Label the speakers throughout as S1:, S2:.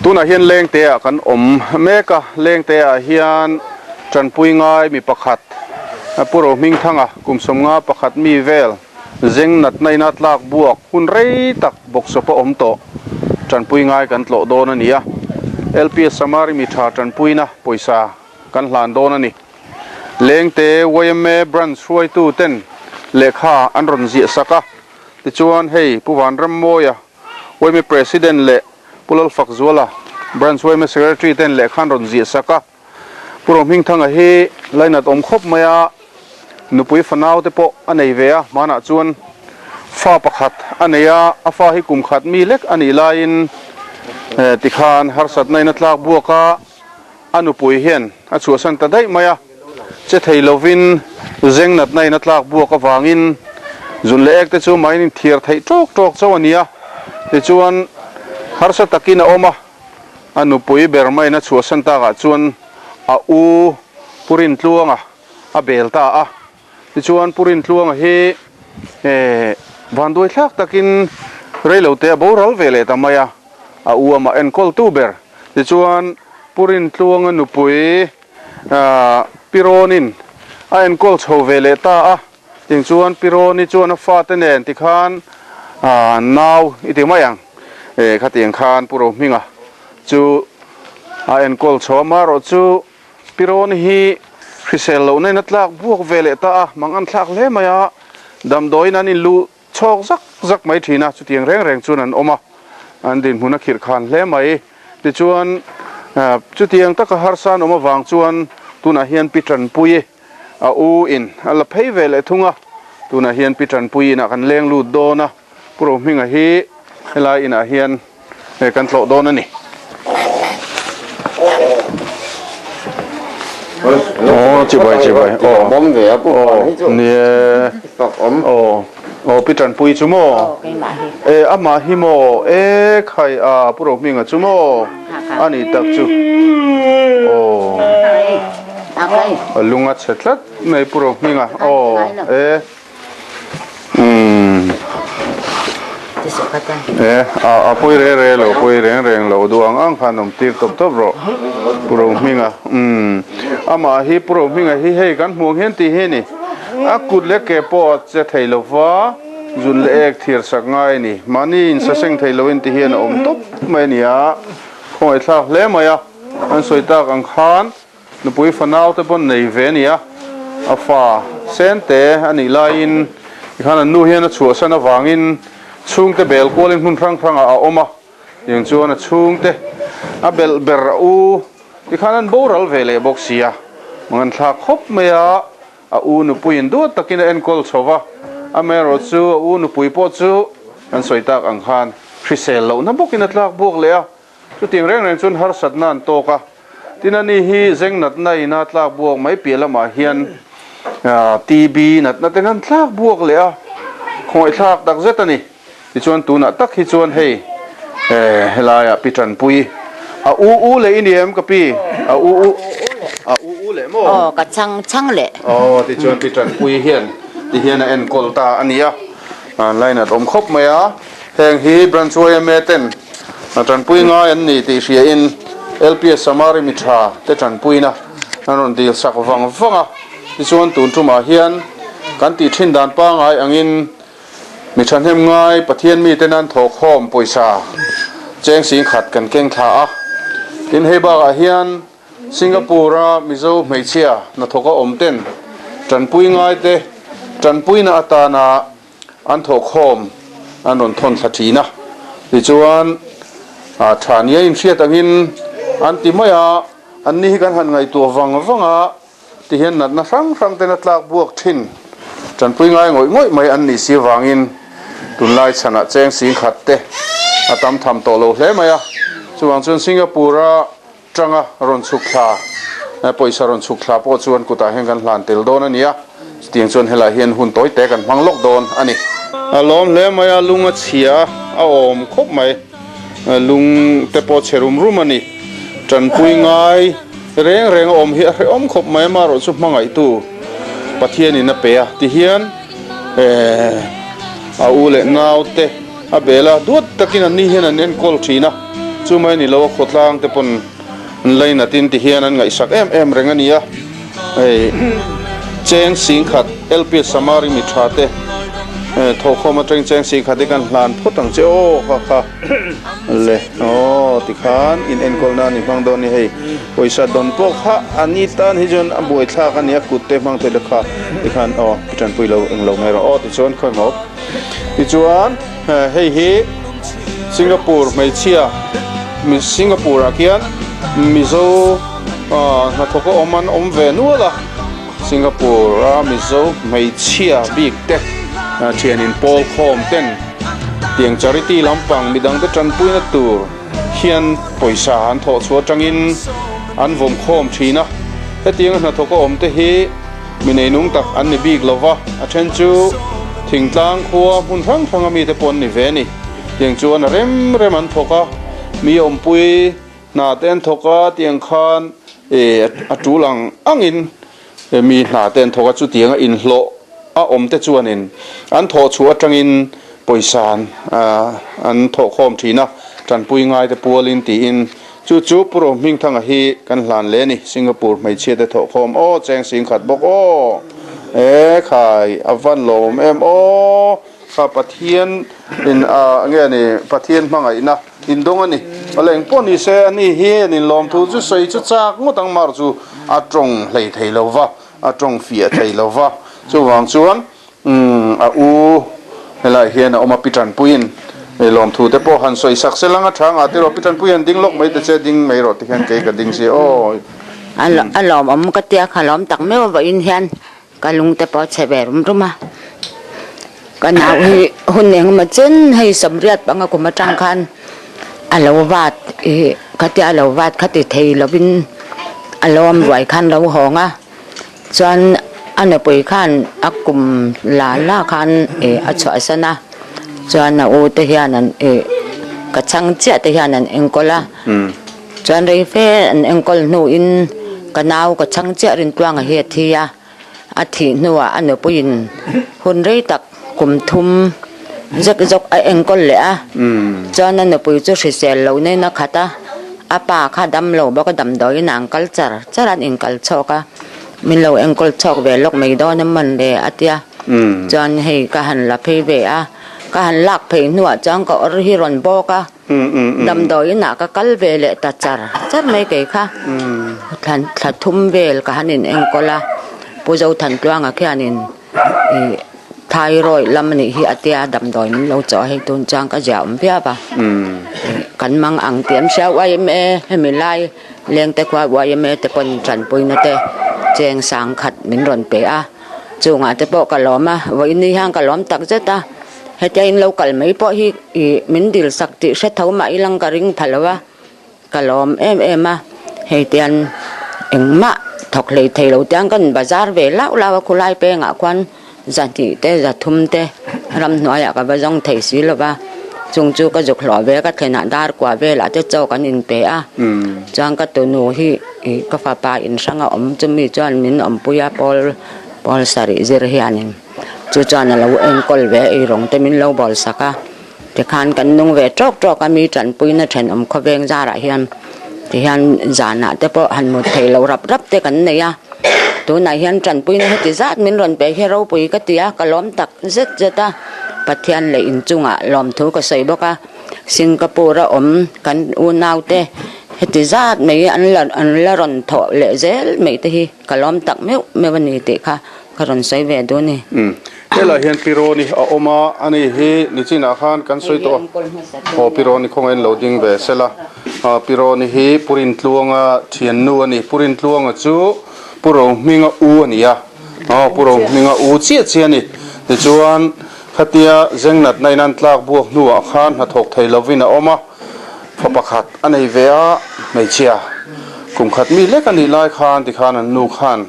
S1: Tunah hian Lengteah kan awm mek a, Lengteah hian tanpui ngai mi pakhat Pu Rohmingthanga kum 51 mi vel zeng natna ina tlak buak hun rei tak bawksawp a awm tawh tanpui ngai kan tlawh dawn a ni a, LPS Samari mi tha tanpuina pawisa kan hlan dawn a ni. Lengte yma Branch hruaitu ten lehkha an rawn ziah sak a, tichuan hei Pu Vanrammawia yma President leh Pu Lalfakzuala Branch yma Secretary ten lehkha an rawn ziah sak a. Pu Rohmingthanga hi lainat awm khawp mai a, nupui fanau te pawh a nei ve a, hmanah chuan fa pakhat a nei a, a fa hi kum khat mi lek a nih laiin tikhan harsatna in a tlak buak a, A nupui hian a chhuahsan ta daih mai a, che thei lovin zeng natna in a tlak buak avangin zun leh ek te chu mahin inthiar theih tawk tawk chauh a ni a. Tichuan harsa takin a awm a, a nupui ber maiin a chhuahsan takah chuan a u Pu Rintluanga a bel ta a. Tichuan Pu Rintluanga hi vanduai thlak takin reilote a boral ve leh ta mai a, a u amah enkawltu ber. Tichuan Pu Rintluanga nupui Pi Rawnin a enkawl chho ve leh ta a, tichuan Pi Rawni chuan a fate nen tikhan nau i ti mai ang, khatiang khan Pu Rohminga chu a enkawl chho a, amaherawhchu Pi Rawni hi hrisel lohna in a tlak buak ve leh ta a, mang an thlak hle mai a, damdawiin an inluh chhawk zak zak mai thin a, chutiang reng reng chuan an awm a, an dinhmun a khirh khan hle mai. Tichuan, chutiang taka harsa an awm avang chuan tunah hian Pi Tanpuii a u in a la phei ve leh thung a, tunah hian Pi Tanpuii inah kan leng lut dawn a, Pu Rohminga hi helai inah hian kan tlawh dawn a ni. Aw chibai chibai aw aw nie aw aw pi tanpui chu maw e amah hi maw e khai a Pu Rohminga chu maw a ni tak chu aw a lung a chhe tlat mai Pu Rohminga aw e. Umm e a pawi reng reng lo pawi reng reng lo duh ang ang khan awm tir tawp tawp rawh Pu Rohminga umm amah hi Pu Rohminga hi hei kan hmuh ang hian tih hi a ni a kut leh ke pawh a che thei lo va zun leh ek thir sak ngai a ni mahni in saseng thei lo in ti hian a awm tawp mai a ni a khawngaihthlak hle mai a an sawi tak ang khan. Nupui fanau te pawn nei ve a ni a, a fa sen te a nih laiin tikhan an nu hian a chhuahsan avangin chhungte bel kualin hmun hrang hrangah a awm a, tiang chuan a chhungte a belh ber a u tikhan an boral ve leh bawk si a, mang an thlak khawp mai a, a u nupuiin duat takin a enkawl chho va, amaherawh chu a u nupui pawh chu kan sawi tak ang khan hrisel lohna bawkin a tlak buak leh a, chutiang reng reng chuan harsatna an tawk a. Tin ani hi zeng natna ina tlak buak mai piah lamah hian TB natna ten an tlak buak leh a, khawngaihthlak tak zet a ni. Tichuan tunah tak hi chuan hei helaiah pi Tanpui a u u leh i ni em ka pi? A u u a u u leh maw?
S2: Aw ka chhang chhang leh.
S1: Aw tichuan pi Tanpui hian tihian a enkawl ta a ni a, lainat awm khawp mai a. Heng hi Branch yma ten tanpui ngai an ni tih hria in LPS Samari mi tha te tanpuina an rawn dil sak vang vang a. Tichuan tun tumah hian kan tih thin dan pangai angin mi thahnem ngai Pathian mite nan thawhkhawm pawisa cheng sing khat kan keng thla a. Tin hei bakah hian Singapore-a Mizo hmeichhia hnathawka awm ten tanpui ngaite tanpuina atana An thawhkhawm an rawn thawn thla thin a, tichuan tha nia inhriat angin an ti mai a, anni hi kan han ngaihtuah vang vang a, tihian natna hrang hrang ten a tlak buak thin, tanpui ngai ngawih ngawih mai an nih si avangin tunlai chhanah cheng sing khat te a tam tham tawh lo hle mai a, chuvang chuan Singapore-a Tanga rawn chhuk thla, pawisa rawn chhuk thla pawh chuan kutah hian kan hlan tel dawn a ni a, chutiang chuan helai hian hun tawi te kan hmang lawk dawn a ni. A lawm hle mai a, lung a chhia a awm khawp mai, lung te pawh chhe rum rum a ni. Tanpui ngai reng reng a awm hi a hrehawm khawp mai, amaherawh chu hmangaihtu Pathianin a pe a, tihian a u leh nau te a bel a, duat takin anni hian an enkawl thin a. Chu mai ni lo a khawtlang te pawn an lainatin ti hian an ngaihsak em em reng a ni a. Hei cheng singkhat LPS Samari mi tha te thawhkhawm atangin cheng singkhat hi kan hlan phawt ang che aw kha kha le aw tikhan in enkawl nan i hmang dawn a ni hei pawisa dawn pawh kha a ni tan hi chuan a buaithlak a ni a kut te hmang thei la kha tikhan aw i tanpui lo englo mai rawh aw tichuan khawi maw tichuan hei hi Singapore hmeichhia Singapore ah khian Mizo hnathawk a awm an awm ve nual a Singapore a Mizo hmeichhia bik te thian in pawl khawm ten tiang charity lampang midang te tanpuina tur hian pawisa an thawh chhuah atangin an vawm khawm thin a hetiang a hnathawk a awm te hi mi neinung tak an ni bik lova a then chu thingtlang khua hmun hrang hrang a mite pawh an ni ve a ni tiang chuan a rem rem an thawk a mi awmpui Hna te an thawk a tiang khan eh a tul ang angin mi hna te an thawk a chutiang a inhlawh a awm te chuanin an thawh chhuah atangin pawisa an an thawh khawm thin a tanpui ngai te pualin tiin chu chu Pu Rohmingthanga hi kan hlan leh a ni Singapore hmeichhia te thawh khawm aw cheng singkhat bawk aw e khai a van lawm em aw kha Pathian in a nge ni Pathian hmangaihna Indawng a ni. Awle eng pawh ni se, ani hi an inlawm thu chu sawi chu chak ngawt ang mar chu a tawng hlei thei lo va, a tawng fiah thei lo va. Chuvang chuan a u helaiah hian a awm a, Pi Tanpuiin lawm thu te pawh han sawi sak se lang a tha ngah tiraw, Pi Tanpui han ding lawk mai ta che, ding mai rawh ti hian kei ka ding si aw.
S2: A lawmawm ka tia kha lawm tak meuh vawiin hian Ka lung te pawh a chhe ve rum rum a, ka nau hi hun eng emaw chen hei sawmriat panga kum atang khan a lo vat ih khatia a lo vat khati thei lovin a lo awm ruai khan lo hawng a, chuan a nupui khan a kum la la khan ih a chhuahsan a, chuan a u te hian an ih ka chhang chiah te hian an enkawl a. Chuan rei fe an enkawl hnuin ka nau ka chhang chiah Rintluanga hi a thi a, a thih hnuah a nupuiin hun rei tak kum thum zek zawk a enkawl leh a, chuan a nupui chu hrisel lo nen a khat a, a pa kha dam lo bawk a damdawiin an kal char char a, an inkal chhawk a, min lo enkawl chhawk ve lawk mai dawn a mawn le a tia, chuan hei ka han la phei ve a, ka han lak phei hnuah chuan ka awr hi rawn bawk a. Damdawi inah ka kal ve leh ta char char mai kei kha. Thla thum vel ka han in enkawl a, Pu Zothantluanga khianin ih thyroid lam anih hi a tia damdawi min lo chawh a hei tun chuan ka zia awm viau a. Kan mang ang tih an hria YMA hemi lai lengte khua YMA te pawn tanpuina te cheng sang khat min rawn pe a, chungah te pawh ka lawm a, vawiin hian ka lawm tak zet a. Hetia in lo kal mai pawh hi ih min dil sak tih hre tho mah ilang ka ring pha lo a, ka lawm em em a, hei tian engmah thawk hlei thei lo tiang kan bazar ve lauh lauh a khulai pengah khuan zahnih te zathum te ramhnuaiah ka va zawng thei si lo va, chung chu ka zuk hlawh ve ka thlenah dar kua velah te chaw kan inpe a, chuan ka tunu hi ih ka fapa inhrang a awm chumi chuan min awmpui a pawl pawl sarih zir hianin. Chu chuan a lo enkawl ve a, eirawng te min lo bawl sak a, tikhan kan nung ve tawk tawk a, mi tanpuina thenawm khawveng zarah hian tihian zanah te pawh han mut theih loh rap rap te kan nei a, tunah hian tanpuina heti zat min rawn pe hi ropui ka ti a, ka lawm tak zet zet a, Pathian leh inchungah lawmthu ka sawi bawk a, Singapore a awm kan unaute heti zat mai an la an la rawn thawh leh zel mai te hi ka lawm tak meuh meuh a ni tih kha. Ka rawn sawi ve duh a ni.
S1: Umm. Helaiah hian Pironi a awm a, ani hi nichinah khan kan sawi tawh a. Aw Pironi khawngaihin lo ding ve sela. Pironi hi Pu Rintluanga thiannu a ni. Pu Rintluanga chu Pu Rohminga u a ni a. Aw Pu Rohminga u chiah chiah a ni. Tichuan khatia Zengnatna in an tlak buak hnuah khan hnathawk thei lovin a awm a. Fa pakhat a nei ve a, hmeichhia kum khat mi lek a nih lai khan tikhan an nu khan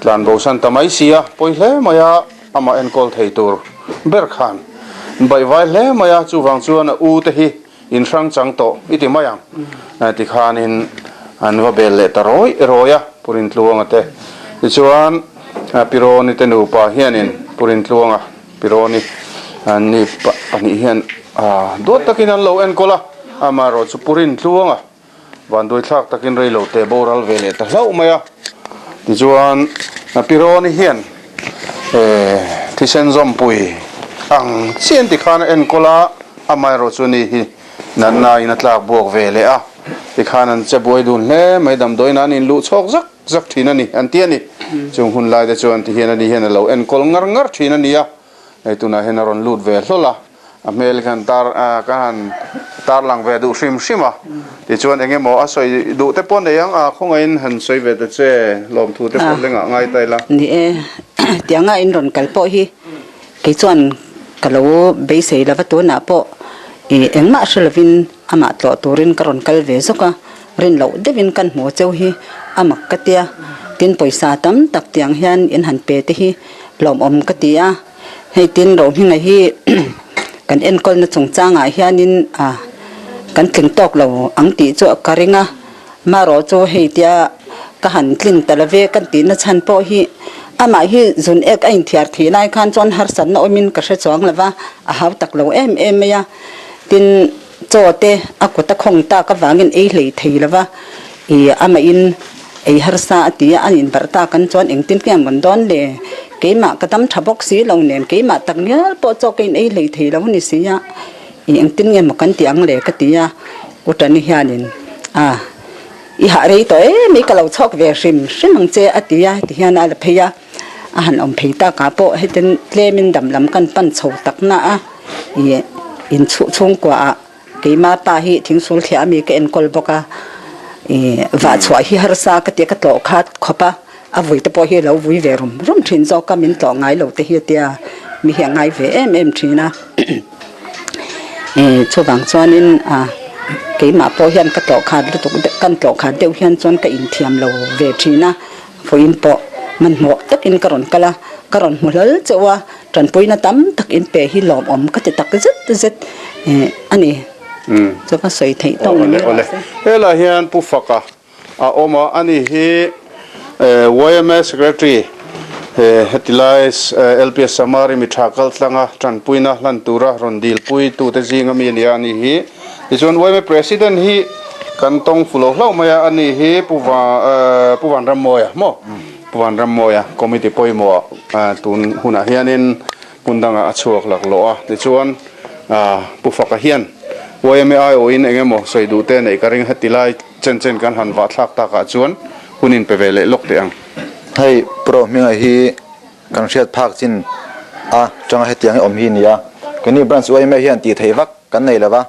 S1: Tlan bosan ta mai si a, pawi hle mai a, amah enkawl thei tur ber khan baihvai hle mai a, chuvang chuan a u te hi in hrang chang tawh i ti mai ang ti khanin an va bel leh ta rawi rawi a, Pu Rintluanga te. Tichuan Pironi te nupa hianin Pu Rintluanga, Pironi an ni pahnih hian duat takin an lo enkawl a. Amaherawhchu Pu Rintluanga Vanduaithlak takin rei lo teh boral ve leh ta hlauh mai a. Tichuan, Pironi hian thisen zawmpui ang chian tikhan a enkawl a, amaherawh chu ni hi natna in a tlak buak ve leh a. Tikhan an che buai dun hle mai, damdawiin an inluh chhawk zak zak thin a ni, an ti a ni. Chung hun lai te chuan tihian ani hian a lo enkawl ngar ngar thin a ni a, hei tunah hian a rawn lut ve hlawl a. A hmel khan tar ka han tarlang ve duh hrim hrim a, tichuan eng emaw a sawi duh te pawh nei ang a, khawngaihin han sawi ve ta che, lawmthu te pawh lengah ngai ta ila.
S3: Ni e, tianga in rawn kal pawh hi kei chuan ka lo beisei lova tunah pawh ih engmah hre lovin amah tlawh turin ka rawn kal ve zawk a, rin loh deuhin kan hmu cheu hi a mak ka tia, tin pawisa tam tak tiang hian in han pe te hi lawmawm ka ti a. Hei tin Rohminga hi kan enkawlna chungchangah hianin ah kan tling tawk lo ang tih chu ka ring a, marawh chu hei tia ka han tling ta lo ve kan tihna chhan pawh hi amah hi zun ek a inthiar thih lai khan chuan harsatna awmin ka hre chuang lo va, a hau tak lo em em mai a, tin chaw te a kut a khawng tak avangin ei hlei thei lo va, ih amahin Ei harsa a ti a, an inbarh tak an chuan engtin nge an rawn dawn le? Keimah ka dam tha bawk si lo nen, keimah tak ngial pawh chaw ka in ei hlei thei lo a ni si a, ih engtin nge maw kan tih ang le ka ti a, U Tani hianin a i hah rei tawh em i ka lo chhawk ve hrim hrim ang che a ti a, tihian a la phei a, a han awm phei takah pawh hetin tlemin dam lam kan pan chho tak na a, ih inchhuh chhungkuaah Keima pa hi thingsul thliah ami ka enkawl bawk a, ih vah chhuah hi harsa ka tia ka tlawh khat khawp a, a vui te pawh hi a lo vui ve rum rum thin zawk a, min tlawh ngai lo te hi a tia mi hi a ngai ve em em thin a, ih chuvang chuanin ah keimah pawh hian ka tlawh khat lutuk kan tlawh khat deuh hian chuan ka inthiam lo ve thin a. Vawiin pawh hmanhmawh takin ka rawn kal a, ka rawn hmu hlawl chauh a, tanpuina tam tak in pe hi lawmawm ka ti tak zet zet a ni. Chu ka sawi theih tawk ni mai rawh se.
S1: Helai hian Pu Faka a awm a, ani hi yma Secretary heti lai LPS Samari mi tha kal tlanga tanpuina hlan tura rawn dilpui tute zinga mi a ni a, ani hi. Tichuan yma President hi kan tawng fu lo hlauh mai a, ani hi Pu Pu Vanrammawia maw? Pu Vanrammawia committee pawimawh ah tun hunah hianin hmun dangah a chhuak laklawh a, tichuan Pu Faka hian yma aiawhin eng emaw sawi duh te neih ka ring heti lai chen chen kan han vah thlak takah chuan hun in pe ve leh lawk teh ang.
S4: Hei Pu Rohminga hi Kan hriat phak chin a tanga hetiang hi awm hi nia. Keini branch yma hian tih theih vak kan nei lova,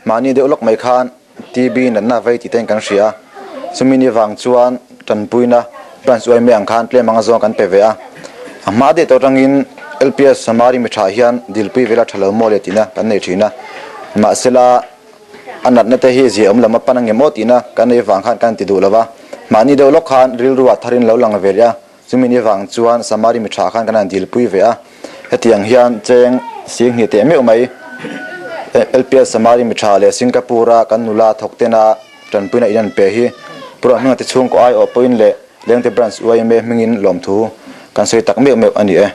S4: mahni deuh lawk mai khan TB natna vei tih ten kan hria a. Chumi ni vang chuan tanpuina branch yma ang khan tlem anga zawng kan pe ve a. A hma daih tawh atangin LPS Samari mi tha hian dilpui vela tha lo maw le tihna kan nei thin a. Mahsela a natna te hi ziaawm lam a pan angem aw tihna kan nei vang khan kan ti duh lova. Mahni deuh lawk khan rilru ah tharin lo lang ve leh a. Chumi ni vang chuan Samari mi tha khan kan han dilpui ve a, hetiang hian cheng Singhnih teh meuh mai LPS Samari mi tha leh Singapore-a kan nula thawk tena tanpuina in an pe hi Pu Ramhminga te chhungkaw aiawh pawhin leh Lengte Branch yma hmingin lawmthu kan sawi tak meuh meuh a ni e.